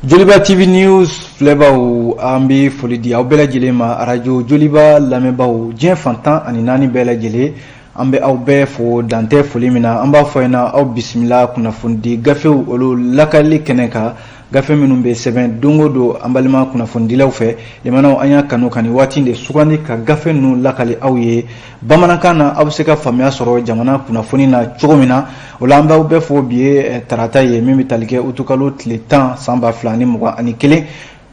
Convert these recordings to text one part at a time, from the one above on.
Joliba TV News filɛbaw, an bɛ foli di aw bɛɛ lajɛlen ma. Arajo Joliba lamɛnbaaw, diɲɛ fan 14 bɛɛ lajɛlen, an bɛ aw bɛɛ fo dantɛ foli min na. An b'a fɔ ɲɛna, aw bisimila kunnafonidi gafew olu lakalili kɛnɛ kan, gafe minnu bɛ sɛbɛn don o don an balima kunnafonidilaw fɛ. Limanaw, an y'a kanu ka nin waati de sugandi ka gafe ninnu lakali aw ye bamanankan na, aw bɛ se ka faamuya sɔrɔ jamana kunnafoni na cogo min na. O la, an b'aw bɛɛ fo. Bi ye tarata ye min bɛ tali kɛ utukalo tile 10 san 2021,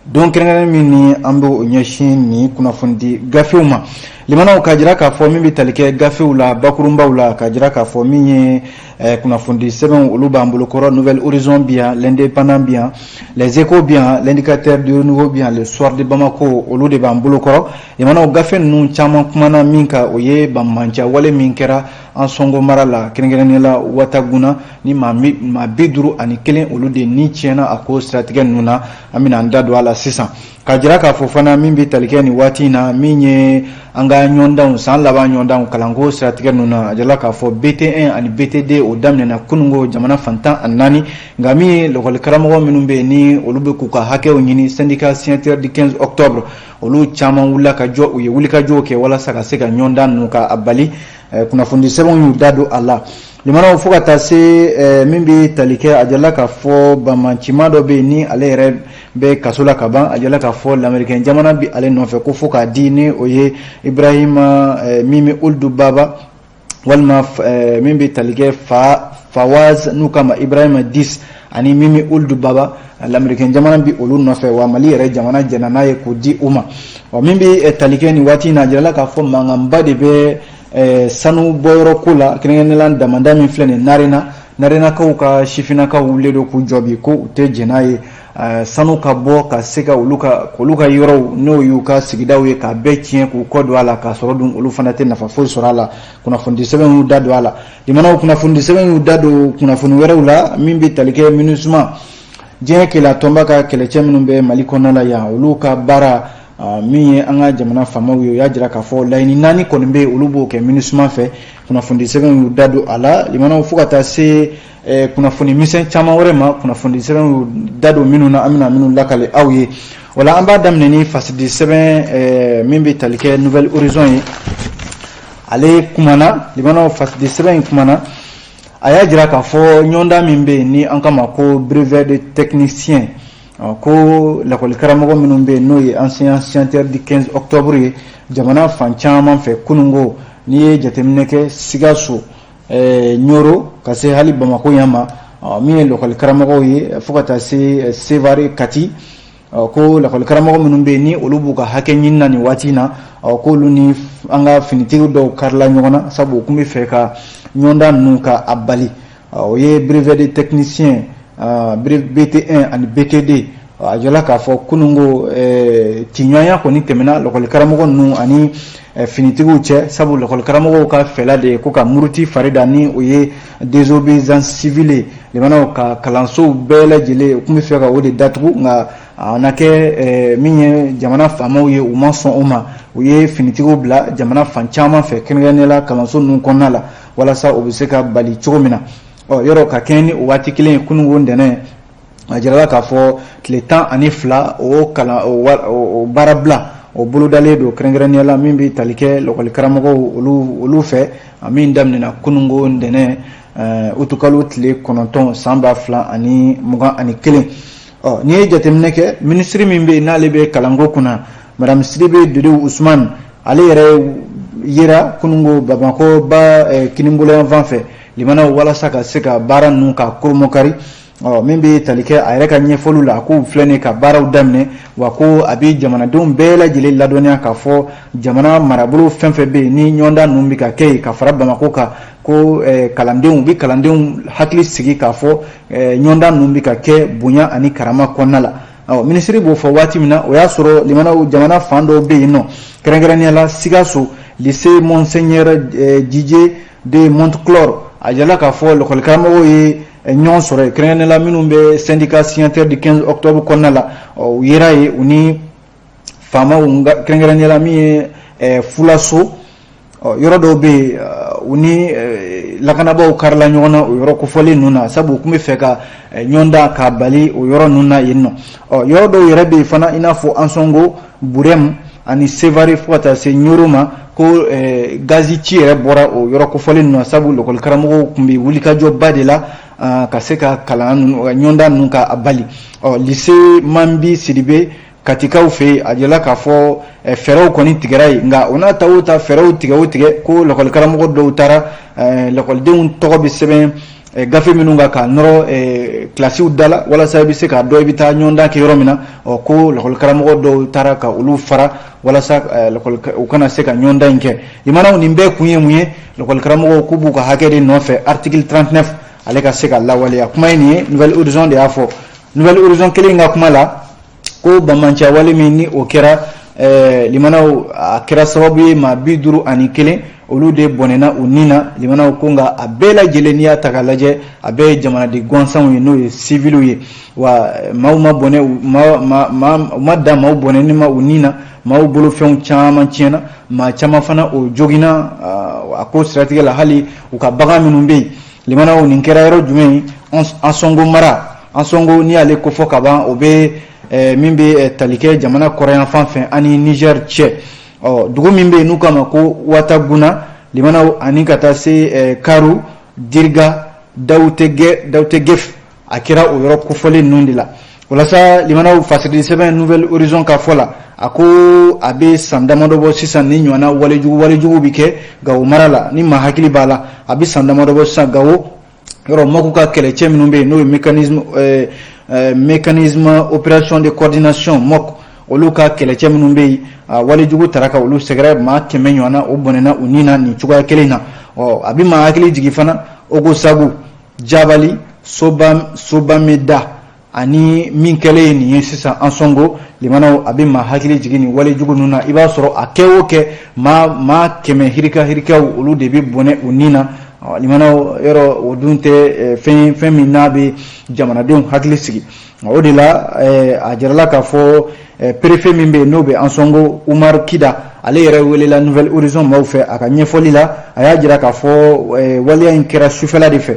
don kɛrɛnkɛrɛn min ni an bɛ o ɲɛsin nin kunnafonidi gafew ma. Limanaw, k'a jira k'a fɔ min bɛ tali kɛ gafew la bakurunbaw la, k'a jira k'a fɔ min ye kunnafonidi sɛbɛnw, olu b'an bolo kɔrɔ. Nouvel Horizon bi yan, L'Indépendant bi yan, Les Échos bi yan, L'Indicateur du Renouveau bi yan, Le Soir de Bamako, olu de b'an bolo kɔrɔ. Limanaw, gafe ninnu caman kumana min kan, o ye banbaanciya wale min kɛra an Sɔngo mara la, kɛrɛnkɛrɛnnenya la Wataguna, ni maa 51 olu de ni tiɲɛna a ko siratigɛ ninnu na. An bɛna an da don a la sisan k'a jira k'a fɔ fana min bɛ tali kɛ nin waati in na, min ye an ka ɲɔgɔndanw, san laban ɲɔgɔndanw, kalanko siratigɛ ninnu na. A jirala k'a fɔ BT1 ani BT2, o daminɛna kununko jamana fan 14. Nka min ye lakɔli karamɔgɔ minnu bɛ yen, ni olu bɛ k'u ka hakɛw ɲini, syndicat signataire du 15 octobre, olu caman wulila ka jɔ, u ye wulikajɔw kɛ walasa ka se ka ɲɔgɔndan ninnu ka a bali. Kunnafoni sɛbɛnw y'u da don a la. Limanaw, fo ka taa se min bɛ tali kɛ, a jirala k'a fɔ banbaancima dɔ bɛ yen ni ale yɛrɛ bɛ kaso la ka ban. A jirala k'a fɔ lamɛrikɛn jamana bɛ ale nɔfɛ ko fo k'a di, ni o ye Ibrahima Mimi Ould Baba, walima min bɛ tali kɛ fa Fawaz n'u k'a ma Ibrahima Dis ani Mimi Ould Baba. Lamɛrikɛn jamana bɛ olu nɔfɛ, wa Mali yɛrɛ jamana jɛnna n'a ye k'o di u ma. Ɔ, min bɛ tali kɛ nin waati in na, a jirala k'a fɔ mankanba de bɛ sanu bɔyɔrɔ ko la, kɛrɛnkɛrɛnnenya la damanda min filɛ nin Narena. Narenakaw ka sifinnakaw wulilen don k'u jɔ bi ko u tɛ jɛn n'a ye sanu ka bɔ ka se ka olu ka yɔrɔw, n'o y'u ka sigidaw ye, k'a bɛɛ tiɲɛ k'u kɔ don a la, k'a sɔrɔ dun olu fana tɛ nafa foyi sɔrɔ a la. Kunnafonidi sɛbɛn y'u da don a la. Limanaw, kunnafonidi sɛbɛn y'u da don kunnafoni wɛrɛw la min bɛ tali kɛ MINUSMA, diɲɛ keleya tɔnba ka kɛlɛcɛ minnu bɛ Mali kɔnɔna la yan, olu ka baara. Min ye an ka jamana faamaw ye, o y'a jira k'a fɔ laɲini naani kɔni bɛ yen, olu b'o kɛ MINUSMA fɛ. Kunnafonidi sɛbɛn y'u da don a la. Limanaw, fo ka taa se kunnafoni misɛn caman wɛrɛ ma, kunnafoni sɛbɛn y'u da don minnu na, an bɛna minnu lakale aw ye. O la, an b'a daminɛ ni fasidi sɛbɛn min bɛ tali kɛ Nouvel Horizon ye. Ale kumana, limanaw, fasidi sɛbɛn in kumana, a y'a jira k'a fɔ ɲɔgɔndan min bɛ yen ni an kama ko brevet de technicien, ko lakɔli karamɔgɔ minnu bɛ yen, n'o ye enseignant signataire du 15 octobre ye, jamana fan caman fɛ kununko, n'i ye jateminɛ kɛ Sikaso, Ɲoro, ka se hali Bamakɔ yan ma, min ye lakɔli karamɔgɔw ye, fo ka taa se Sevare, Kati, ko lakɔli karamɔgɔ minnu bɛ yen ni olu b'u ka hakɛ ɲini na nin waati in na, k'olu ni an ka finitigi dɔw karila ɲɔgɔn na, sabu u tun bɛ fɛ ka ɲɔgɔndan ninnu ka a bali. O ye brevet de technicien BT1 ani BT2. A jɔla k'a fɔ kununko tiɲɔgɔnya kɔni tɛmɛna lakɔli karamɔgɔ ninnu ani finitigiw cɛ, sabu lakɔli karamɔgɔw ka fɛla de ye ko ka muruti fari da, ni o ye désobéissance civile ye. Limanaw, ka kalansow bɛɛ lajɛlen, u tun bɛ fɛ ka o de datugu, nka a na kɛ min ye jamana faamaw ye, u ma sɔn o ma. U ye finitigiw bila jamana fan caman fɛ, kɛrɛnkɛrɛnnenya la kalanso ninnu kɔnɔna la, walasa o bɛ se ka bali cogo min na. Ɔ, yɔrɔ ka kɛɲɛ ni o waati kelen ye, kununko ntɛnɛn, a jirala k'a fɔ tile 12, o kalan o baarabila o bolodalen don, kɛrɛnkɛrɛnnenya la min bɛ tali kɛ lakɔli karamɔgɔw olu fɛ, min daminɛna kununko ntɛnɛn utukalo tile 9 san 2021. Ɔ, n'i ye jateminɛ kɛ, minisiri min bɛ yen n'ale bɛ kalanko kunna, madame Sidibe Dedew Usumani, ale yɛrɛ yera kununko Bamakɔ ba kinibolo yan fan fɛ, limanaw, walasa ka se ka baara ninnu ka koromokari. Ɔ, min bɛ tali kɛ a yɛrɛ ka ɲɛfɔliw la, k'u filɛ nin ka baaraw daminɛ, wa ko a bɛ jamanadenw bɛɛ lajɛlen ladɔnniya k'a fɔ jamana marabolo fɛn fɛn bɛ yen ni ɲɔgɔndan ninnu bɛ ka kɛ yen, ka fara Bamakɔ kan, ko kalandenw, u bɛ kalandenw hakili sigi k'a fɔ ɲɔgɔndan ninnu bɛ ka kɛ bonya ani karama kɔnɔna la. Ɔ, minisiri b'o fɔ waati min na, o y'a sɔrɔ, limanaw, jamana fan dɔw bɛ yen nɔ, kɛrɛnkɛrɛnnenya la Sikaso, lycée Monseigneur Didier de Montclor, a jirala k'a fɔ lakɔli karamɔgɔw ye ɲɔgɔn sɔrɔ yen, kɛrɛnkɛrɛnnenya la minnu bɛ syndicat signataire du 15 octobre kɔnɔna la. U yera yen, u ni faamaw, kɛrɛnkɛrɛnnenya la min ye Fulaso, yɔrɔ dɔw bɛ yen, U ni lakanabaaw karila ɲɔgɔn na o yɔrɔ kofɔlen ninnu na, sabu u tun bɛ fɛ ka ɲɔgɔndan k'a bali o yɔrɔ ninnu na yen nɔ. Ɔ, yɔrɔ dɔw yɛrɛ bɛ yen fana, i n'a fɔ Ansɔngo, Burɛmu ani Sevare, fo ka taa se Ɲoro ma, ko gazi ci yɛrɛ bɔra o yɔrɔ kofɔlen ninnu na, sabu lakɔli karamɔgɔw tun bɛ wulikajɔba de la ka se ka kalan ɲɔgɔndan ninnu ka bali. Ɔ, lycée Manbi Sidibe, Katikaw fɛ yen, a jirala k'a fɔ fɛɛrɛw kɔni tigɛra yen. Nka o n'a ta o ta, fɛɛrɛw tigɛ o tigɛ, ko lakɔli karamɔgɔ dɔw taara lakɔlidenw tɔgɔ bɛ sɛbɛn gafe minnu kan k'a nɔrɔ kilasiw da la, walasa i bɛ se k'a dɔn i bɛ taa ɲɔgɔndan kɛ yɔrɔ min na. Ɔ, ko lakɔli karamɔgɔ dɔw taara ka olu fara walasa u kana se ka ɲɔgɔndan in kɛ. Limanaw, nin bɛɛ kun ye mun ye? Lakɔli karamɔgɔw k'u b'u ka hakɛ de nɔfɛ, article 39 ale ka se ka lawaleya. Kuma ye nin ye, Nouvel Horizon de y'a fɔ. Nouvel Horizon kelen in ka kuma la, ko banbaanciya wale min ni o kɛra, limanaw, a kɛra sababu ye maa 51 olu de bɔnɛna u ni na. Limanaw, ko nka a bɛɛ lajɛlen, n'i y'a ta k'a lajɛ, a bɛɛ ye jamanaden gansanw ye, n'o ye siviliw ye. Wa maaw ma bɔnɛ, u ma dan maaw bɔnɛni ma u ni na, maaw bolofɛnw caman tiɲɛna, maa caman fana o joginna a ko siratigɛ la, hali u ka bagan minnu bɛ yen. Limanaw, nin kɛra yɔrɔ jumɛn ye? Ansɔngo mara. Ansɔngo, n'i y'ale kofɔ ka ban, o bɛ min bɛ tali kɛ jamana kɔrɔnyanfan fɛ ani Niger cɛ. Ɔ, dugu min bɛ yen n'u k'a ma ko Wataguna, limanaw, ani ka taa se Karu, Diriga, Dawutegef, a kɛra o yɔrɔ kofɔlen ninnu de la. Walasa, limanaw, fasirili sɛbɛn Nouvel Horizon ka fɔ la, a ko a bɛ san damadɔ bɔ sisan ni ɲɔgɔnna walejugu bɛ kɛ Gawo mara la. Ni maa hakili b'a la, a bɛ san damadɔ bɔ sisan, Gawo yɔrɔ MOC ka kɛlɛcɛ minnu bɛ yen, n'o ye mécanisme opération de coordination MOC, olu ka kɛlɛcɛ minnu bɛ yen, walejugu tara ka olu sɛgɛrɛ, maa 100 ɲɔgɔnna o bɔnɛna u ni na nin cogoya kelen na. Ɔ, a bɛ maa hakili jigin fana, Ogosagu, Jabali, Soba, Sobameda ani min kɛlen ye nin ye sisan Ansɔngo. Limanaw, a bɛ maa hakili jigin nin walejugu ninnu na. I b'a sɔrɔ a kɛ o kɛ, maa 100 hirika hirikaw, olu de bɛ bɔnɛ u ni na. Limanaw, yɔrɔ o dun tɛ fɛn fɛn min n'a bɛ jamanadenw hakili sigi. O de la, a jirala k'a fɔ préfet min bɛ yen, n'o bɛ Ansɔngo, Umaru Kida, ale yɛrɛ welela Nouvel Horizon maaw fɛ. A ka ɲɛfɔli la, a y'a jira k'a fɔ waleya in kɛra sufɛla de fɛ.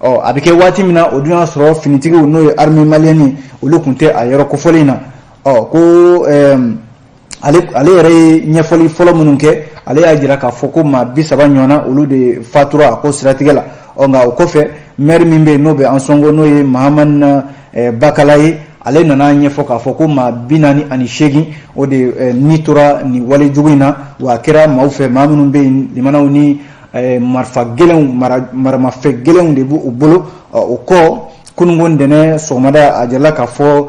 Ɔ, a bɛ kɛ waati min na, o dun y'a sɔrɔ finitigiw, n'o ye armée malienne, olu tun tɛ a yɔrɔ kofɔlen in na. Ɔ, ko ale yɛrɛ ye ɲɛfɔli fɔlɔ minnu kɛ, ale y'a jira k'a fɔ ko maa 30 ɲɔgɔnna, olu de fatura a ko siratigɛ la. Ɔ, nka o kɔfɛ, maire min bɛ yen, n'o bɛ Ansɔngo, n'o ye Mahamani Bakala ye, ale nana ɲɛfɔ k'a fɔ ko maa 48, o de ni tora nin walejugu in na. Wa a kɛra maaw fɛ, maa minnu bɛ yen, limanaw, ni marifa gɛlɛnw, maramafɛn gɛlɛnw de b'u bolo. O kɔ, kununko ntɛnɛn sɔgɔmada, a jirala k'a fɔ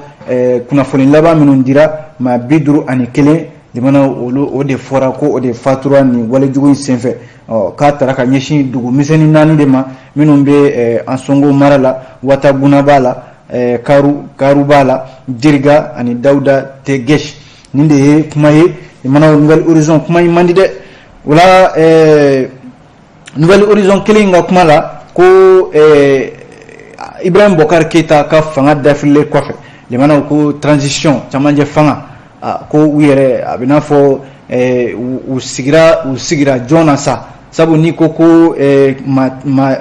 kunnafoni laban minnu dira, maa 51, limanaw, olu o de fɔra ko o de fatura nin walejugu in senfɛ. Ɔ, k'a tara ka ɲɛsin dugu misɛnnin naani de ma minnu bɛ Ansɔngo mara la: Wataguna b'a la, Karu b'a la, Jiriga ani Dawuda Tegesi. Nin de ye kuma ye, limanaw, Nouvel Horizon. Kuma in man di dɛ. O la, Nouvel Horizon kelen in ka kuma la, ko Ibrahim Boubacar Keita ka fanga dafirilen kɔfɛ, limanaw, ko transition, camancɛ fanga, ko u yɛrɛ a bɛ n'a fɔ u sigira jɔn na sa, sabu n'i ko ko ma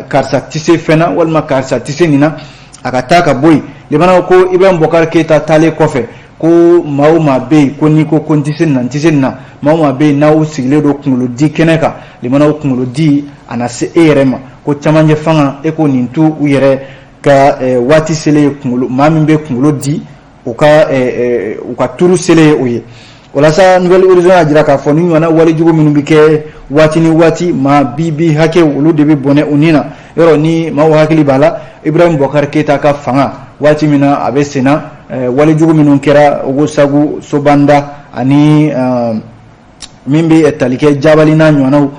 karisa tɛ se fɛn na, walima karisa tɛ se nin na, a ka taa ka bɔ yen. Limanaw, ko Ibrahim Boubacar Keita taalen kɔfɛ, ko maa o maa bɛ yen ko n'i ko ko n tɛ se nin na, n tɛ se nin na, maa o maa bɛ yen n'aw sigilen don kunkolo di kɛnɛ kan, limanaw, kunkolo di a na se e yɛrɛ ma. Ko camancɛ fanga, e ko nin t'u u yɛrɛ ka waati selen, kunkolo maa min bɛ kunkolo di, u ka turu selen o ye. Walasa, Nouvel Horizon y'a jira k'a fɔ ni ɲɔgɔnna walejugu minnu bɛ kɛ waati ni waati, maa bi bi hakɛ, olu de bɛ bɔnɛ u ni na. Yɔrɔ ni maaw hakili b'a la, Ibrahim Boubacar Keita ka fanga waati min na a bɛ sen na, walejugu minnu kɛra Ogosagu, Sobanda ani min bɛ tali kɛ Jabali n'a ɲɔgɔnnaw,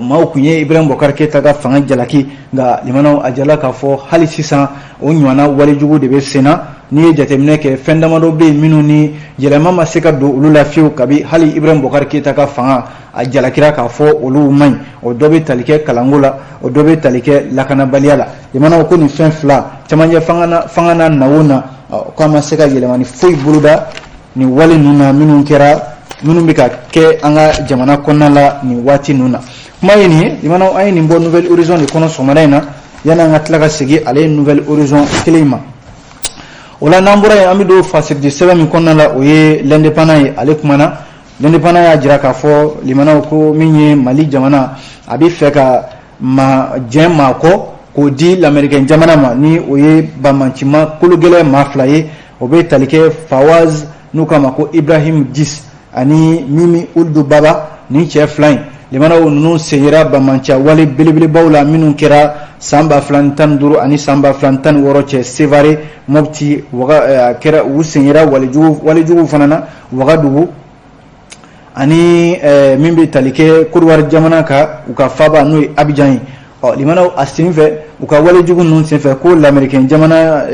maaw tun ye Ibrahim Boubacar Keita ka fanga jalaki. Nka limanaw, a jirala k'a fɔ hali sisan o ɲɔgɔnna walejugu de bɛ sen na. N'i ye jateminɛ kɛ, fɛn damadɔ bɛ yen minnu ni yɛlɛma ma se ka don olu la fiyewu kabi hali Ibrahim Boubacar Keita ka fanga a jalakira k'a fɔ olu man ɲi. O dɔ bɛ tali kɛ kalanko la, o dɔ bɛ tali kɛ lakanabaliya la. Limanaw, ko nin fɛn fila, camancɛ fanga na na o na, k'a ma se ka yɛlɛma ni foyi boloda nin wale ninnu na minnu kɛra. minnu bɛ ka kɛ an ka jamana kɔnɔna la nin waati ninnu na. Kuma ye nin ye, limanaw, an ye nin bɔ Nouvel Horizon de kɔnɔ sɔgɔmada in na. Yanni an ka tila ka segin ale Nouvel Horizon kelen in ma, o la n'an bɔra yen, an bɛ don fasiridi sɛbɛn min kɔnɔna la, o ye L'Indépendant ye. Ale kumana, L'Indépendant y'a jira k'a fɔ, limanaw, ko min ye Mali jamana, a bɛ fɛ ka ma jɛn maa kɔ k'o di lamɛrikɛn jamana ma, ni o ye banbaancima kologɛlɛn maa fila ye. O bɛ tali kɛ Fawaz, n'u k'a ma ko Ibrahim Dis, ani Mimi Uldu Baba. Nin cɛ fila in, limanaw, ninnu sen yera banbaanciya wale belebelebaw la minnu kɛra san 2015 ani san 2016 cɛ Sevare, Mopti, waga kɛra. U sen yera walejugu fana na Wagadugu ani min bɛ tali kɛ Kodiwari jamana kan, u ka faaba n'o ye Abijan ye. Ɔ limanaw, a senfɛ, u ka walejugu ninnu senfɛ, ko lamɛrikɛn jamana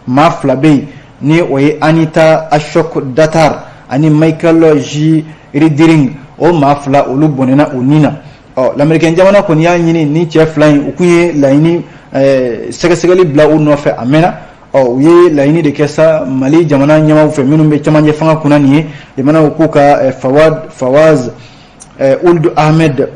maa fila bɛ yen, ni o ye Anita Ashok Datar ani Michael J Riddering. O maa fila, olu bɔnɛna u ni na. Ɔ lamɛrikɛn jamana kɔni y'a ɲini ni cɛ fila in, u kun ye laɲini sɛgɛsɛgɛli bila u nɔfɛ a mɛnna. Ɔ u ye laɲini de kɛ sa Mali jamana ɲɛmaaw fɛ minnu bɛ cɛmancɛ fanga kunna nin ye, limanaw, k'u ka Fawaz Ould Ahmed,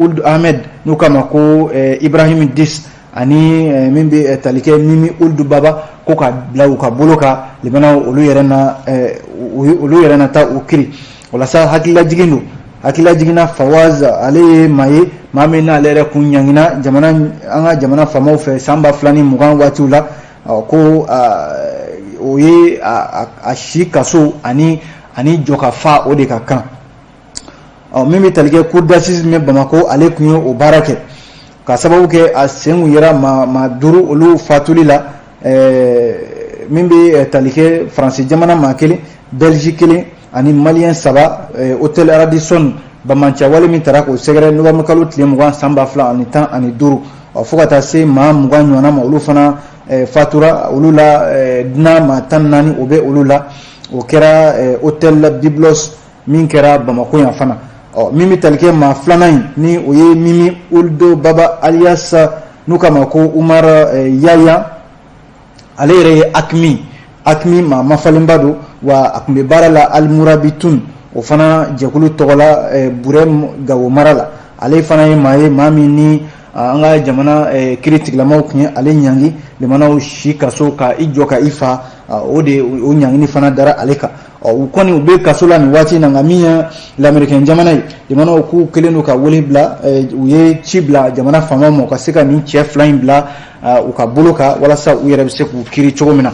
n'u k'a ma ko Ibrahim Dis, ani min bɛ tali kɛ Mimi Ould Baba, ko ka bila u ka bolo kan. Limanaw, olu yɛrɛ na taa u kiri. Walasa hakililajigin don, hakililajiginna, Fawaz, ale ye maa ye, maa min n'ale yɛrɛ kun ɲangina jamana, an ka jamana faamaw fɛ san 2020 waatiw la, ko o ye a si kaso ani jɔ ka fa, o de ka kan. Ɔ min bɛ tali kɛ cour d'assises min bɛ Bamakɔ, ale tun ye o baara kɛ ka sababu kɛ a sen kun yera maa duuru, olu fatuli la, min bɛ tali kɛ Faransi jamana maa kelen, Belgique kelen ani Maliyɛn saba, hôtel Radisson, banbaanciya wale min taara k'o sɛgɛrɛ novembre kalo tile 20 san 2015. Ɔ fo ka taa se maa 20 ɲɔgɔnna ma, olu fana fatura olu la. Dunan maa 14, o bɛ olu la. O kɛra hôtel Biblos min kɛra Bamakɔ yan fana. Ɔ min bɛ tali kɛ maa filanan in, ni o ye Mimi Uldo Baba alias, n'u k'a ma ko Umar Yaya, ale yɛrɛ ye AQMI maa mafalenba don, wa a tun bɛ baara la Almurabitun, o fana jɛkulu tɔgɔ la Burɛm Gawo mara la. Ale fana ye maa ye, maa min ni an ka jamana kiiri tigilamaw tun ye ale ɲangi, limanaw, si kaso ka i jɔ ka i fa. O de o ɲangini fana dara ale kan. Ɔ u kɔni, u bɛ kaso la nin waati in na. Nka min ye lamɛrikɛn jamana ye, limanaw, k'u kɛlen don ka wele bila, u ye ci bila jamana faamaw ma, u ka se ka nin cɛ fila in bila u ka bolo kan, walasa u yɛrɛ bɛ se k'u kiiri cogo min na.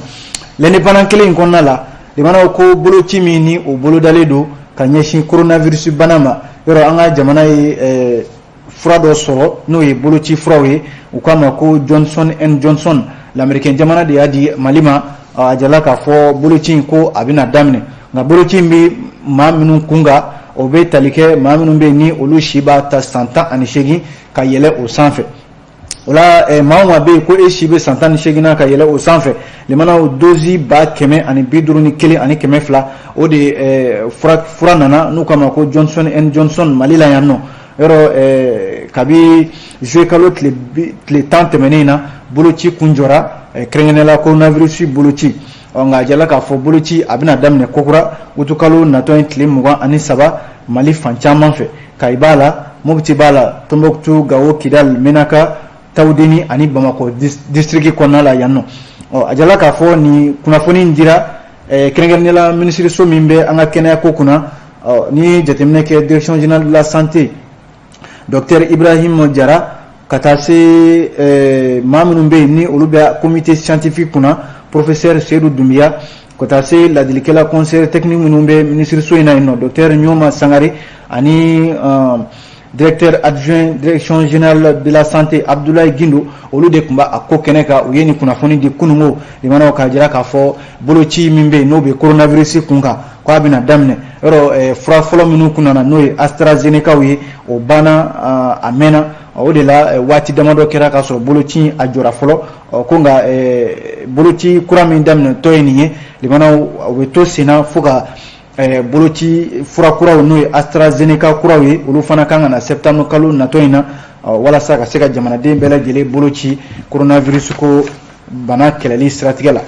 L'Indépendant kelen in kɔnɔna la, limanaw, ko boloci min ni o bolodalen don ka ɲɛsin coronavirus bana ma, yɔrɔ an ka jamana ye fura dɔ sɔrɔ, n'o ye boloci furaw ye, u k'a ma ko Johnson and Johnson. Lamɛrikɛn jamana de y'a di Mali ma. A jala k'a fɔ boloci in, ko a bɛna daminɛ, nka boloci in bɛ maa minnu kun kan, o bɛ tali kɛ maa minnu bɛ yen ni olu si b'a ta san 18 ka yɛlɛ o sanfɛ. O la, maa o maa bɛ yen ko e si bɛ san 18 na ka yɛlɛ o sanfɛ, limanaw, dosi 151,200, o de fura nana, n'u k'a ma ko Johnson and Johnson, Mali la yan nɔ. Yɔrɔ kabi juillet kalo tile 10 tɛmɛnen in na, boloci kun jɔra, kɛrɛnkɛrɛnnenya la coronavirus boloci. Ɔ nka a jala k'a fɔ boloci a bɛna daminɛ kokura utukalo natɔ in tile 23, Mali fan caman fɛ. Kayi b'a la, Mopti b'a la, Tɔnbɔkutu, Gawo, Kidali, Menaka, Tawudeni ani Bamakɔ district kɔnɔna la yan nɔ. Ɔ a jala k'a fɔ nin kunnafoni in dira kɛrɛnkɛrɛnnenya la minisiriso min bɛ an ka kɛnɛyako kunna. Ɔ ni jateminɛ kɛ, Direction générale de la santé, docteur Ibrahim Jara, ka taa se maa minnu bɛ yen ni olu bɛ comité scientifique kunna, professeur Seydou Doumbia, ka taa se ladilikɛla conseiller technique minnu bɛ minisiriso in na yen nɔ, docteur Ɲoma Sangare ani directeur adjoint Direction générale de la santé Abdoulaye Guindo, olu de tun b'a ko kɛnɛ kan. U ye nin kunnafoni di kununko, limanaw, k'a jira k'a fɔ boloci min bɛ yen n'o bɛ coronavirus kun kan, k'a bɛna daminɛ. Yɔrɔ fura fɔlɔ minnu kun nana, n'o ye AstraZeneca ye, o banna a mɛnna. O de la waati damadɔ kɛra k'a sɔrɔ boloci a jɔra fɔlɔ. Ko nka boloci kura min daminɛtɔ ye nin ye, limanaw, o bɛ to sen na fo ka boloci fura kuraw, n'o ye AstraZeneca kuraw ye, olu fana kan ka na septembre kalo natɔ in na, walasa ka se ka jamanaden bɛɛ lajɛlen boloci coronavirus ko bana kɛlɛli siratigɛ la.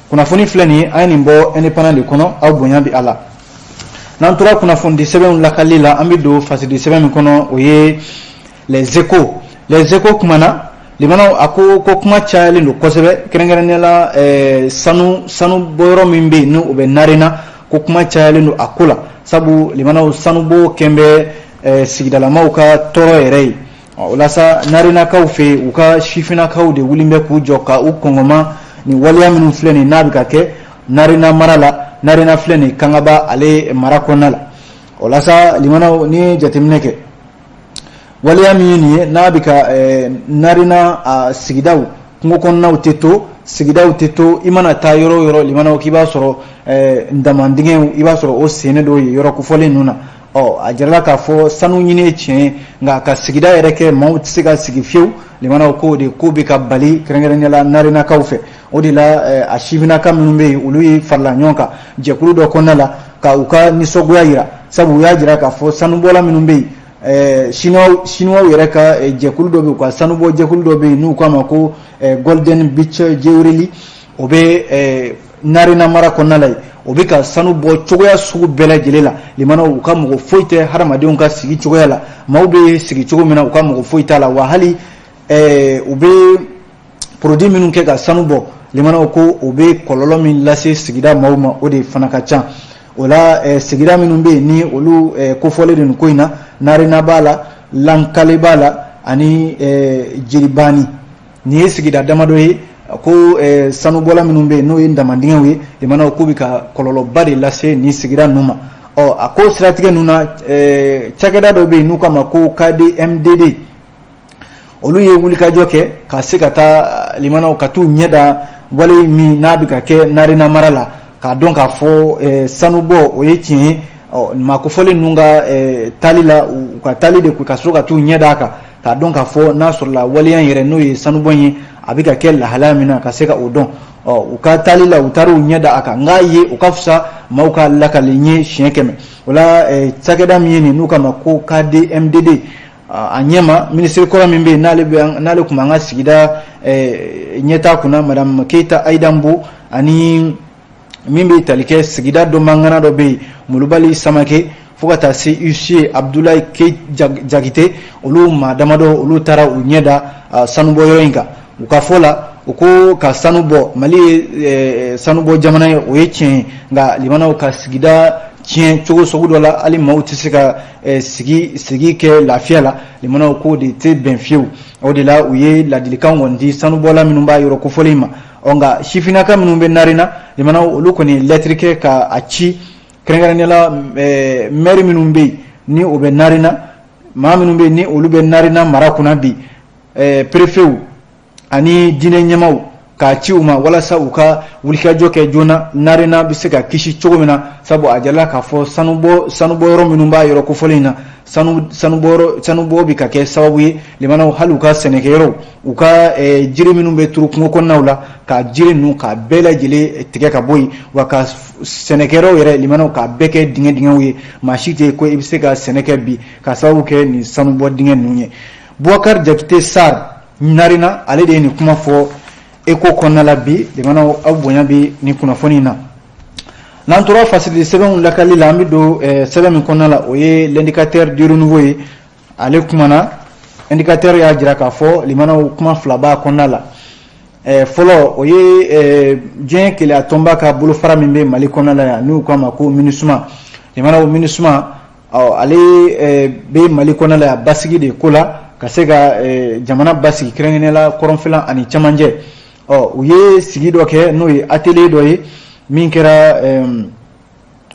Kunnafoni filɛ nin ye, an ye nin bɔ Indépendant de kɔnɔ. Aw bonya bi a la. N'an tora kunnafonidi sɛbɛnw lakali la, an bɛ don fasidi sɛbɛn min kɔnɔ, o ye Les Échos. Les Échos kumana limanaw, a ko ko kuma cayalen don kosɛbɛ, kɛrɛnkɛrɛnnenya la sanu bɔyɔrɔ min bɛ yen, n'o bɛ Narena, ko kuma cayalen don a ko la, sabu limanaw, sanubɔ kɛn bɛ sigidalamaw ka tɔɔrɔ yɛrɛ ye. O la sa, Narenakaw fɛ yen, u ka sifinnakaw de wulilen bɛ k'u jɔ ka u kɔngɔma nin waleya minnu filɛ nin n'a bɛ ka kɛ Narena mara la. Narena filɛ nin Kangaba ale mara kɔnɔna la. O la sa, limanaw, n'i ye jateminɛ kɛ, waleya min ye nin ye n'a bɛ ka Narena a sigidaw, kungo kɔnɔnaw tɛ to, sigidaw tɛ to, i mana taa yɔrɔ o yɔrɔ, limanaw, k'i b'a sɔrɔ damandingɛw, i b'a sɔrɔ o sennen don yen yɔrɔ kofɔlen ninnu na. Ɔ, a jirala k'a fɔ sanu ɲini ye tiɲɛ ye, nka ka sigida yɛrɛ kɛ maaw tɛ se ka sigi fiyewu, limanaw, k'o de ko bɛ ka bali kɛrɛnkɛrɛnnenya la Narenakaw fɛ. O de la, a sifinnaka minnu bɛ yen, olu ye farala ɲɔgɔn kan jɛkulu dɔ kɔnɔna la ka u ka nisɔngoya jira, sabu u y'a jira k'a fɔ sanubɔla minnu bɛ yen, Siniwaw yɛrɛ ka jɛkulu dɔ bɛ yen, u ka sanubɔ jɛkulu dɔ bɛ yen n'u k'a ma ko Golden Beach Jewelry, o bɛ Narena mara kɔnɔna la yen. O bɛ ka sanu bɔ cogoya sugu bɛɛ lajɛlen la. Limanaw, u ka mɔgɔ foyi tɛ hadamadenw ka sigi cogoya la, maaw bɛ sigi cogo min na, u ka mɔgɔ foyi t'a la. Wa hali u bɛ produit minnu kɛ ka sanu bɔ, limanaw, ko o bɛ kɔlɔlɔ min lase sigida maaw ma, o de fana ka ca. O la, sigida minnu bɛ yen ni olu kofɔlen don nin ko in na, Narena b'a la, Lankale b'a la ani Jiribani. Nin ye sigida damadɔ ye ko sanubɔla minnu bɛ yen, n'o ye damandingɛw ye, limanaw, k'u bɛ ka kɔlɔlɔba de lase nin sigida ninnu ma. Ɔ, a ko siratigɛ ninnu na, cakɛda dɔ bɛ yen n'u k'a ma ko KDMDD, olu ye wulikajɔ kɛ ka se ka taa, limanaw, ka t'u ɲɛ da wale min n'a bɛ ka kɛ Narena mara la, k'a dɔn k'a fɔ sanubɔ o ye tiɲɛ ye. Ɔ, maa kofɔlen ninnu ka taali la, u ka taali de ka sɔrɔ ka t'u ɲɛ da a kan, k'a dɔn k'a fɔ n'a sɔrɔla waleya in yɛrɛ, n'o ye sanubɔ ye, a bɛ ka kɛ lahalaya min na, ka se ka o dɔn. Ɔ, u ka taali la, u taara u ɲɛ da a kan, nka ye o ka fisa maaw ka lakali ye siɲɛ 100. O la, cakɛda min ye nin, n'u k'a ma ko KDMDD, a ɲɛma minisiri kɔrɔ min bɛ yen, n'ale tun b'an ka sigida ɲɛtaa kunna, madame Keyita Ayida Nbo, ani min bɛ tali kɛ sigida dɔnbagana dɔ bɛ yen, Molobali Samake, fo ka taa se huissier Abudulayi Jakite, olu maa damadɔ, olu taara u ɲɛ da sanubɔyɔrɔ in kan. U ka fɔ la, u ko ka sanu bɔ, Mali ye sanubɔ jamana ye, o ye tiɲɛ ye, nka limanaw, ka sigida tiɲɛ cogo sugu dɔ la, hali maaw tɛ se ka sigi kɛ lafiya la, limanaw, k'o de tɛ bɛn fiyewu. O de la, u ye ladilikan kɔni di sanubɔla minnu b'a yɔrɔ kofɔlen ma. Ɔ, nka sifinnaka minnu bɛ Narena, limanaw, olu kɔni lɛtiri kɛ ka a ci kɛrɛnkɛrɛnnenya la maire minnu bɛ yen ni o bɛ Narena, maa minnu bɛ yen ni olu bɛ Narena mara kunna bi, préfetw ani diinɛ ɲɛmaaw, k'a ci u ma walasa u ka wulikajɔ kɛ joona, Narena bɛ se ka kisi cogo min na, sabu a jirala k'a fɔ sanubɔ yɔrɔ minnu b'a yɔrɔ kofɔlen in na, sanubɔ bɛ ka kɛ sababu ye, limanaw, hali u ka sɛnɛkɛyɔrɔw, u ka jiri minnu bɛ turu kungo kɔnɔnaw la, ka jiri ninnu k'a bɛɛ lajɛlen tigɛ ka bɔ yen, wa ka sɛnɛkɛyɔrɔw yɛrɛ, limanaw, k'a bɛɛ kɛ dingɛ dingɛw ye. Maa si tɛ ko i bɛ se ka sɛnɛ kɛ bi ka sababu kɛ nin sanubɔ dingɛ ninnu ye. Bubakari Jakite Sar Narena, ale de ye nin kuma fɔ Écho kɔnɔna la bi. Limanaw, aw bonya bɛ nin kunnafoni in na. N'an tora fasiri sɛbɛnw lakali la, an bɛ don sɛbɛn min kɔnɔna la, o ye L'Indicateur du Renouveau ye. Ale kumana, Indicateur y'a jira k'a fɔ, limanaw, kuma fila b'a kɔnɔna la. Fɔlɔ, o ye diɲɛ keleya tɔnba ka bolofara min bɛ Mali kɔnɔna la yan, n'u k'a ma ko MINUSMA. Limanaw, MINUSMA, ale bɛ Mali kɔnɔna la yan basigi de ko la, ka se ka jamana basigi, kɛrɛnkɛrɛnnenya la kɔrɔnfɛla ani camancɛ. Ɔ, u ye sigi dɔ kɛ, n'o ye atelier dɔ ye, min kɛra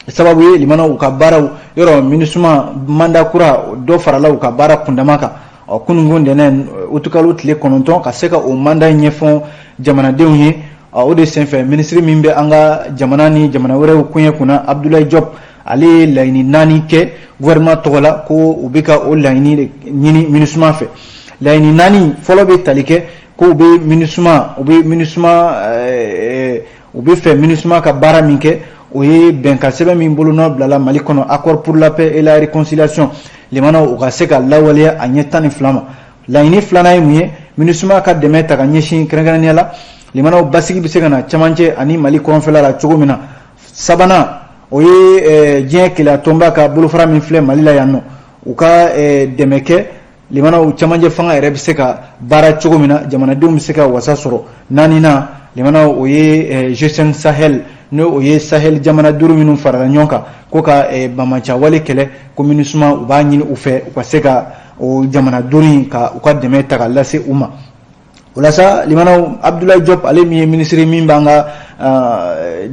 sababu ye, limanaw, u ka baaraw yɔrɔ, MINUSMA mandat kura dɔ farala u ka baara kundama kan. Ɔ, kununko ntɛnɛn, utukalo tile 9, ka se ka o mandat ɲɛfɔ jamanadenw ye. O de senfɛ, minisiri min bɛ an ka jamana ni jamana wɛrɛw koɲɛ kunna, Abdoulaye Diop, ale ye laɲini naani kɛ gouvernement tɔgɔ la, ko u bɛ ka o laɲini ɲini MINUSMA fɛ. Laɲini naani fɔlɔ bɛ tali kɛ ko u bɛ MINUSMA, u bɛ fɛ MINUSMA ka baara min kɛ, o ye bɛnkan sɛbɛn min bolonɔ bilala Mali kɔnɔ, accord pour la paix et la réconciliation, limanaw, u ka se ka lawaleya a ɲɛ 12 ma. Laɲini filanan ye mun ye? MINUSMA ka dɛmɛ ta ka ɲɛsin kɛrɛnkɛrɛnnenya la, limanaw, basigi bɛ se ka na camancɛ ani Mali kɔrɔnfɛla la cogo min na. Sabanan, o ye diɲɛ kelenya tɔnba ka bolofara min filɛ Mali la yan nɔ, u ka dɛmɛ kɛ limanaw cɛmancɛ fanga yɛrɛ bɛ se ka baara cogo min na, jamanadenw bɛ se ka wasa sɔrɔ. Naaninan, limanaw, o ye G5 Sahel, n'o o ye Sahel jamana 5 minnu farala ɲɔgɔn kan ko ka banbaanciwale kɛlɛ, ko MINUSMA u b'a ɲini u fɛ u ka se ka o jamana 5 in ka u ka dɛmɛ ta ka lase u ma. O la sa, limanaw, Abdoulaye Diop, ale min ye minisiri min b'an ka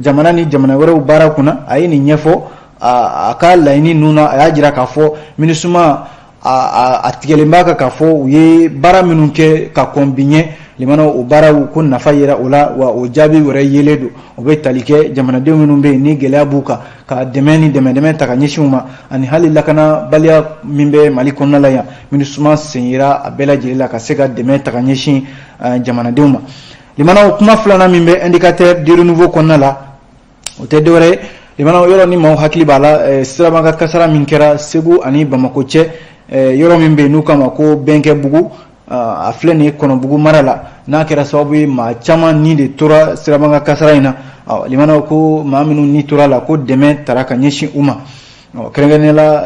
jamana ni jamana wɛrɛw baara kunna, a ye nin ɲɛfɔ a ka laɲini ninnu na. A y'a jira k'a fɔ MINUSMA a tigɛlen b'a kan k'a fɔ u ye baara minnu kɛ ka kɔn bi ɲɛ, limanaw, o baaraw ko nafa yera o la, wa o jaabi wɛrɛ yelen don. O bɛ tali kɛ jamanadenw minnu bɛ yen ni gɛlɛya b'u kan, ka dɛmɛ ni dɛmɛ ta ka ɲɛsin u ma, ani hali lakanabaliya min bɛ Mali kɔnɔna la yan, MINUSMA sen yera a bɛɛ lajɛlen la ka se ka dɛmɛ ta ka ɲɛsin jamanadenw ma. Limanaw, kuma filanan min bɛ Indicateur du Renouveau kɔnɔna la, o tɛ dɔwɛrɛ ye, limanaw, yɔrɔ ni maaw hakili b'a la, sirabakan kasara min kɛra Segu ani Bamakɔ cɛ, yɔrɔ min bɛ yen n'u k'a ma ko Bɛnkɛbugu, a filɛ nin ye Kɔnɔbugu mara la, n'a kɛra sababu ye maa caman ni de tora sirabakan kasara in na. Limanaw, ko maa minnu ni tora la, ko dɛmɛ tara ka ɲɛsin u ma, kɛrɛnkɛrɛnnenya la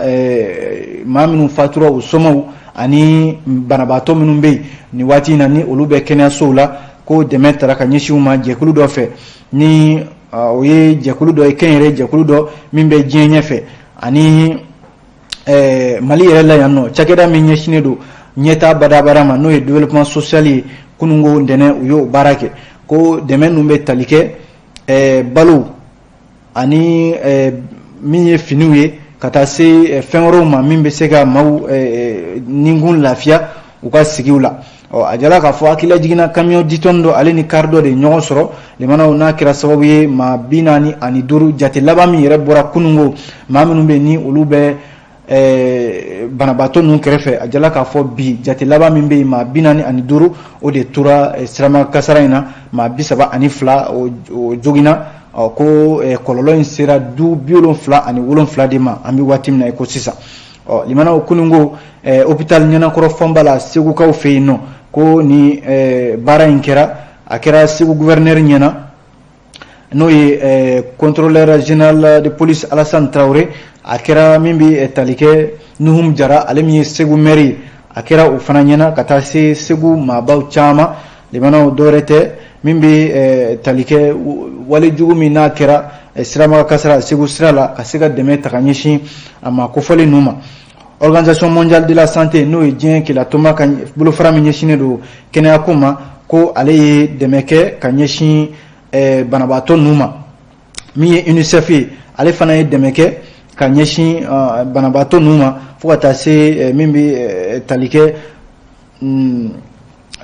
maa minnu fatura, u somɔgɔw ani banabaatɔ minnu bɛ yen nin waati in na ni olu bɛ kɛnɛyasow la, ko dɛmɛ tara ka ɲɛsin u ma jɛkulu dɔ fɛ, ni o ye jɛkulu dɔ ye, kɛnyɛrɛ jɛkulu dɔ min bɛ diɲɛ ɲɛfɛ ani Mali yɛrɛ la yan nɔ, cakɛda min ɲɛsinnen don ɲɛtaa badabada ma, n'o ye développement social ye. Kununko ntɛnɛn u y'o baara kɛ, ko dɛmɛ ninnu bɛ tali kɛ balo ani min ye finiw ye, ka taa se fɛn wɛrɛw ma min bɛ se ka maaw ninkun lafiya u ka sigiw la. Ɔ, a jala k'a fɔ hakilila jiginna, camion 10 tonnes dɔ ale ni car dɔ de ɲɔgɔn sɔrɔ, limanaw, n'a kɛra sababu ye maa 45, jate laban min yɛrɛ bɔra kununko, maa minnu bɛ ni olu bɛ banabaatɔ ninnu kɛrɛfɛ, a jala k'a fɔ bi jate laban min bɛ yen, maa 45 o de tora sirama kasara in na, maa 32 o joginna. Ɔ, ko kɔlɔlɔ in sera du 77 de ma an bɛ waati min na i ko sisan. Ɔ, limanaw, kununko hôpital Ɲɛnakɔrɔ Fɔnba la, Segukaw fɛ yen nɔ, ko ni baara in kɛra, a kɛra Segu gouverneur ɲɛna, n'o ye contrôleur général de police Alassane Traoré. A kɛra min bɛ tali kɛ Nuhum Jara, ale min ye Segu maire ye, a kɛra o fana ɲɛna, ka taa se Segu maabaw caman. Limanaw, dɔwɛrɛ tɛ, min bɛ tali kɛ walejugu min n'a kɛra siraba kasara Segu sira la, ka se ka dɛmɛ ta ka ɲɛsin a ma kofɔlen ninnu ma. Organisation mondiale de la santé, n'o ye diɲɛ kelatɔnba ka bolofara min ɲɛsinnen don kɛnɛyako ma, ko ale ye dɛmɛ kɛ ka ɲɛsin banabaatɔ ninnu ma. Min ye UNICEF ye, ale fana ye dɛmɛ kɛ ka ɲɛsin banabaatɔ ninnu ma, fo ka taa se min bɛ tali kɛ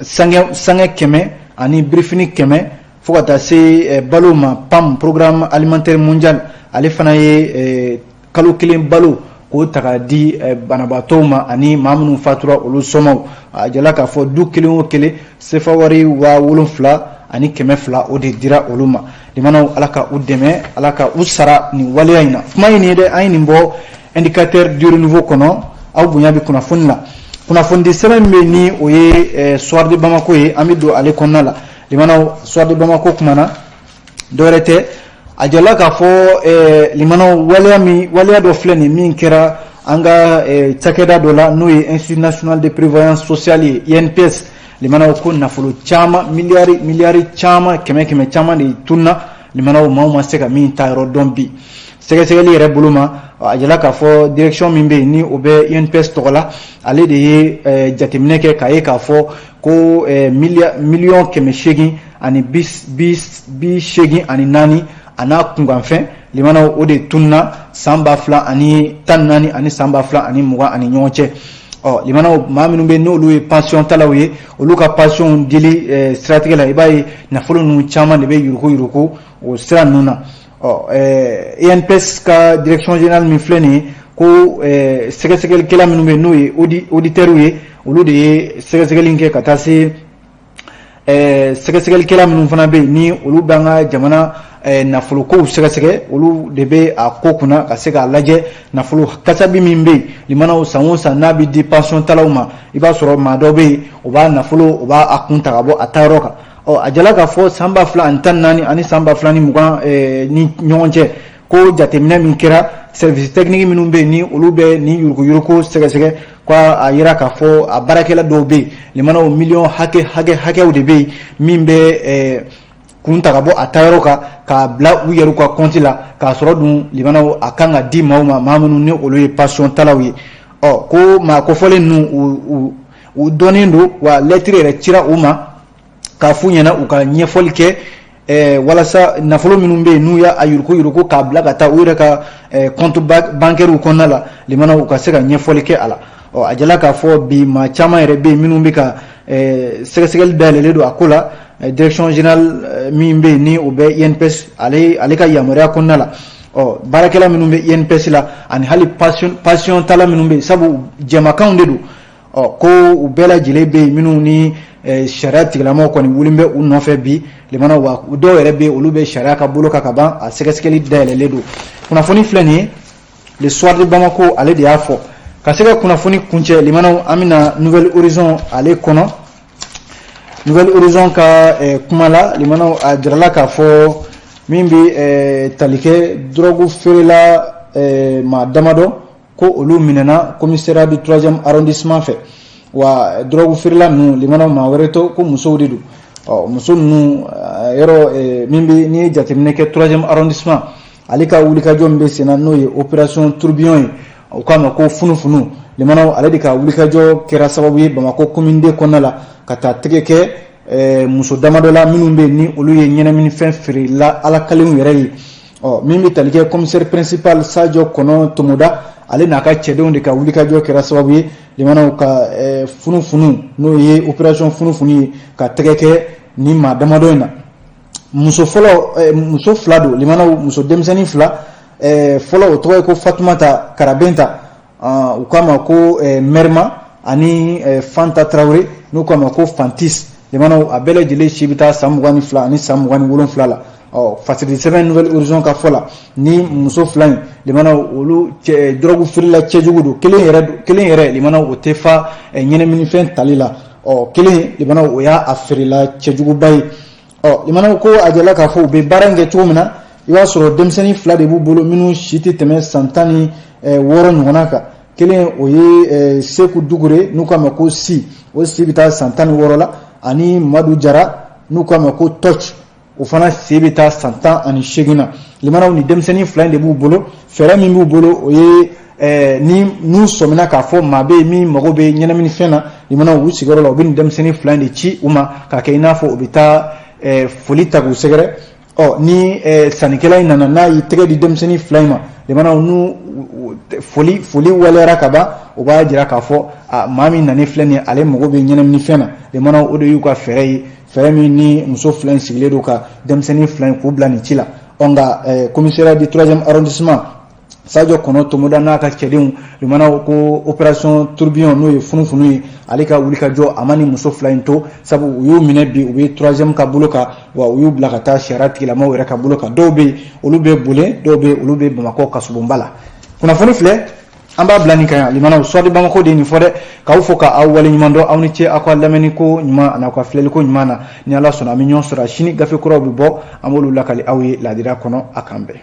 sangɛ 100 ani birifini 100, fo ka taa se balo ma. PAM, Programme alimentaire mondial, ale fana ye kalo kelen balo k'o ta k'a di banabaatɔw ma ani maa minnu fatura olu somɔgɔw. A jala k'a fɔ du kelen o kelen, sefa wari 7200, o de dira olu ma. Limanaw, Ala ka u dɛmɛ, Ala ka u sara nin waleya in na. Kuma ye nin ye dɛ, an ye nin bɔ Indicateur du Renouveau kɔnɔ. Aw bonya bɛ kunnafoni la, kunnafonidi sɛbɛn min bɛ ni o ye Soir de Bamako ye, an bɛ don ale kɔnɔna la. Limanaw, Soir de Bamako kumana dɔwɛrɛ tɛ, a jala k'a fɔ, limanaw, waleya min, waleya dɔ filɛ nin min kɛra an ka cakɛda dɔ la, n'o ye Institut national de prévoyance sociale ye, INPS. Limanaw, ko nafolo caman, miliyari miliyari caman, kɛmɛ kɛmɛ caman de tununa. Limanaw, maaw ma se ka min ta yɔrɔ dɔn bi. Sɛgɛsɛgɛli yɛrɛ bolo ma, a jala k'a fɔ direction min bɛ yen ni o bɛ INPS tɔgɔ la, ale de ye jateminɛ kɛ k'a ye k'a fɔ ko miliyɔn 884 a n'a kunkanfɛn, limanaw, o de tununa san 2014 ani san 2020 ani ɲɔgɔn cɛ. Ɔ, limanaw, maa minnu bɛ n'olu ye pension talaw ye, olu ka pension dili siratigɛ la, i b'a ye nafolo ninnu caman de bɛ yuruku yuruku o sira ninnu na. Ɔ, INPS ka direction générale min filɛ nin ye, ko sɛgɛsɛgɛlikɛla minnu bɛ yen n'o ye auditeurs ye, olu de ye sɛgɛsɛgɛli kɛ, ka taa se sɛgɛsɛgɛlikɛla minnu fana bɛ yen ni olu b'an ka jamana nafolokow sɛgɛsɛgɛ, olu de bɛ a ko kunna ka se k'a lajɛ nafolo kasabi min bɛ yen, limanaw, san o san n'a bɛ di pension talaw ma, i b'a sɔrɔ maa dɔ bɛ yen, o b'a nafolo, o b'a a kun ta ka bɔ a taayɔrɔ kan. Ɔ, a jala k'a fɔ san 2014 ani san 2020 ni ɲɔgɔn cɛ. Ko jateminɛ min kɛra, service technique minnu bɛ yen, ni olu bɛ nin yuruguyurugu sɛgɛsɛgɛ, ko a yira k'a fɔ a baarakɛla dɔw bɛ yen, limanaw, miliyɔn hakɛ hakɛ hakɛw de bɛ yen min bɛ kun ta ka bɔ a taayɔrɔ kan k'a bila u yɛrɛ ka kɔnti la, k'a sɔrɔ dun, limanaw, a kan ka di maaw ma, maa minnu ni olu ye pension talaw ye. Ɔ ko maa kofɔlen ninnu, u dɔnnen don wa, lɛtiri yɛrɛ cira u ma k'a f'u ɲɛna u ka ɲɛfɔli kɛ walasa nafolo minnu bɛ yen, n'u y'a yuruku yuruku k'a bila ka taa u yɛrɛ ka compte bancaire kɔnɔna la, limanaw, u ka se ka ɲɛfɔli kɛ a la. Ɔ a jala k'a fɔ bi maa caman yɛrɛ bɛ yen minnu bɛ ka sɛgɛsɛgɛli dayɛlɛlen don a ko la. Direction générale min bɛ yen, ni o bɛ INPS, ale ka yamaruya kɔnɔna la, ɔ baarakɛla minnu bɛ INPS la, ani hali pension tala minnu bɛ yen, sabu jɛmakanw de don, ɔ ko u bɛɛ lajɛlen bɛ yen minnu ni sariya tigilamaw kɔni wulilen bɛ u nɔfɛ bi, limanaw. Wa dɔw yɛrɛ bɛ yen, olu bɛ sariya ka bolo kan ka ban, a sɛgɛsɛgɛli dayɛlɛlen don. Kunnafoni filɛ nin ye, Le Soir de Bamako, ale de y'a fɔ. Ka se ka kunnafoni kuncɛ, limanaw, an bɛna Nouvel Horizon ale kɔnɔ. Nouvel Horizon ka kuma la, limanaw, a jirala k'a fɔ min bɛ tali kɛ drogue feerela maa damadɔ, ko olu minɛna commissariat du troisième arrondissement fɛ. Wa drogue feerela ninnu, limanaw, maa wɛrɛ to ko musow de don. Ɔ muso ninnu yɔrɔ min bɛ, n'i ye jateminɛ kɛ, troisième arrondissement ale ka wulikajɔ min bɛ sen na, n'o ye opération tourbillon ye, u k'a ma ko funufunu, limanaw, ale de ka wulikajɔ kɛra sababu ye Bamakɔ commune deux kɔnɔna la ka taa tɛgɛ kɛ muso damadɔ la minnu bɛ yen, ni olu ye ɲɛnaminifɛn feerela alakalenw yɛrɛ ye. Ɔ min bɛ tali kɛ commissaire principal Sadio Kɔnɔ Tomoda, ale n'a ka cɛdenw de ka wulikajɔ kɛra sababu ye, limanaw, ka funufunu, n'o ye opération funufunu ye, ka tɛgɛ kɛ ni maa damadɔ in na. Muso fɔlɔ, muso fila don, limanaw, muso denmisɛnnin fila. Fɔlɔ, o tɔgɔ ye ko Fatumata Karabenta, u k'a ma ko Mɛrima, ani Fanta Tarawele, n'u k'a ma ko Fantis. Limanaw, a bɛɛ lajɛlen si bɛ taa san 22 ani san 27 la. Ɔ fasiri sɛbɛn Nouvel Horizon ka fɔ la, ni muso fila in, limanaw, olu cɛ drogue feerela cɛjugu don. Kelen yɛrɛ, kelen yɛrɛ, limanaw, o tɛ fa ɲɛnaminifɛn tali la. Ɔ kelen, limanaw, o y'a feerela cɛjuguba ye. Ɔ limanaw, ko a jɛla k'a fɔ u bɛ baara in kɛ cogo min na, i b'a sɔrɔ denmisɛnnin fila de b'u bolo minnu si tɛ tɛmɛ san 16 ɲɔgɔnna kan. Kelen, o ye Seku Dugure, n'u k'a ma ko Si, o si bɛ taa san 16 la, ani Madu Jara, n'u k'a ma ko Tɔc, o fana si bɛ taa san 18 na. Limanaw, ni denmisɛnnin fila in de b'u bolo. Fɛɛrɛ min b'u bolo, o ye ni n'u sɔmina k'a fɔ maa bɛ yen min mago bɛ ɲɛnaminifɛn na, limanaw, u sigiyɔrɔ la, u bɛ nin denmisɛnnin fila in de ci u ma k'a kɛ i n'a fɔ u bɛ taa foli ta k'u sɛgɛrɛ. Ɔ ni sannikɛla in nana, n'a y'i tɛgɛ di denmisɛnnin fila in ma, limanaw, n'u foli waleyara ka ban, o b'a jira k'a fɔ a maa min nana filɛ nin ye, ale mago bɛ ɲɛnaminifɛn na. Limanaw, o de y'u ka fɛɛrɛ ye, fɛɛrɛ min ni muso fila in sigilen don ka denmisɛnnin fila in k'u bila nin ci la. Ɔ nka commissariat du troisième arrondissement, Sadio Kɔnɔ Tomoda n'a ka cɛdenw, limanaw, ko opération tourbillon, n'o ye funufunu ye, ale ka wulikajɔ a ma ni muso fila in to, sabu u y'u minɛ bi, u bɛ troisième ka bolo kan, wa u y'u bila ka taa sariya tigilamaw yɛrɛ ka bolo kan. Dɔw bɛ yen, olu bɛ Bole, dɔw bɛ yen, olu bɛ Bamakɔ kasobonba la. Kunnafoni filɛ, an b'a bila nin kan yan. Limanaw, Soir de Bamako de ye nin fɔ dɛ. K'aw fo ka aw waleɲuman dɔn, aw ni ce aw ka lamɛnni ko ɲuman ani aw ka filɛli ko ɲuman na. Ni Ala sɔnna, an bɛ ɲɔgɔn sɔrɔ sini. Gafe kuraw bɛ bɔ, an b'olu lakali aw ye laadira kɔnɔ. A k'an bɛn.